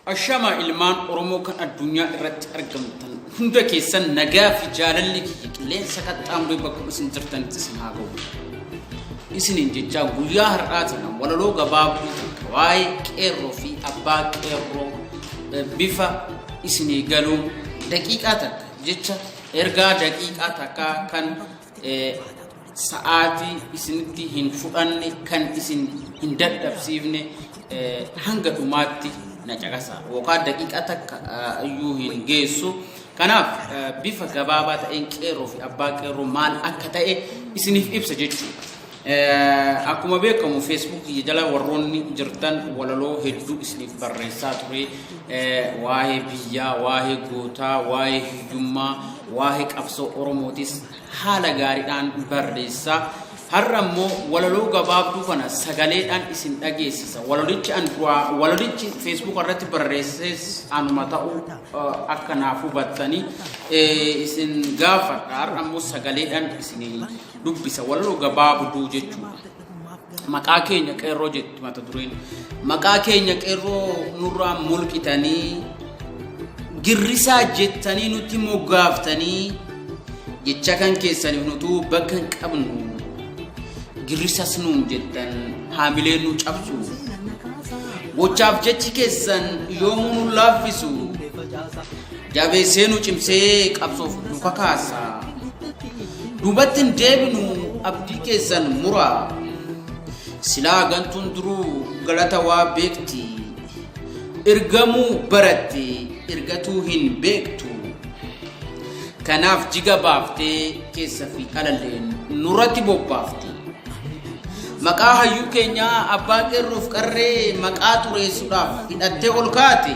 Ashamaa ilmaan Oromoo kan addunyaa irratti argamtan hunda keessan nagaa fi jaalalli kiyya qilleensa qaxxaamuree bakkuma isin jirtanitti isin haa ga'u. Isiniin jechaa guyyaa har'aa tana walaloo gabaabduu takka waa'ee qeerroo fi abbaa qeerroo bifa isinii galuun daqiiqaa takka jecha ergaa daqiiqaa takkaa kan sa'aatii isinitti hin fudhanne kan isin hin dadhabsiifne hanga dhumaatti na caqasa yookaan daqiiqaa takka iyyuu hin geessu. Kanaaf bifa gabaabaa ta'een qeerroo fi abbaa qeerroo maal akka ta'e isiniif ibsa jechuudha. Akkuma beekamu Facebook kiyya jala warroonni jirtan walaloo hedduu isiniif barreessaa ture. Waa'ee biyyaa, waa'ee gootaa, waa'ee hiyyummaa, waa'ee qabsoo Oromootis haala gaariidhaan barreessa. Har'a immoo walaloo gabaabduu kana sagaleedhaan isin dhageessisa. Walalichi an duraa walalichi Facebook irratti barreesses anuma ta'uu akka naaf hubattanii isin gaafadha. Har'a immoo sagaleedhaan isin dubbisa. Walaloo gabaabduu jechuudha. Maqaa keenya qeerroo jetti mata dureen. Maqaa keenya qeerroo nurraa mulqitanii girrisaa jettanii nutti moggaaftanii jecha kan keessaniif nutuu bakka hin qabnu girrisas nuun jettan haamilee nu cabsu. Gochaaf jechi keessan yoomuu nu laaffisu jabeessee nu cimsee qabsoof nu kakaasa. Duubatti hin deebinu abdii keessan muraa. Silaa gantuun duruu galata waa beekti. Ergamuu baratte ergatuu hin beektu. Kanaaf jiga baaftee keessa fi alalleen nurratti bobbaafte. Maqaa hayyuu keenyaa abbaa qeerroof qarree maqaa xureessuudhaaf hidhattee ol kaate.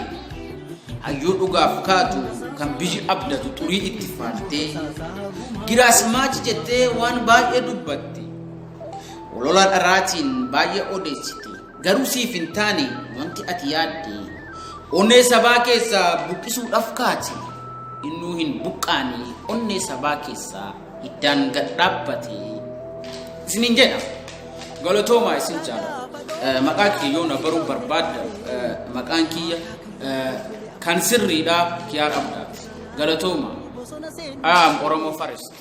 Hayyuu dhugaaf kaatu kan biyyi abdatu xurii itti faaltee giraasmaachi jettee waan baay'ee dubbatte. Olola dharaatiin baay'ee odeessite. Garuu siif hin taane wanti ati yaadde. Onnee sabaa keessaa buqqisuudhaaf kaate. Innuu hin buqqaane onnee sabaa keessaa hiddaan gad dhaabbate. Isiniin jedha. Galatoomaa isin jaaladha. Maqaa kiyya yoo na baruu barbaadda maqaan kiyya kan sirriidha Kiyaar Abdaati. Galatoomaa. I am Oromo first.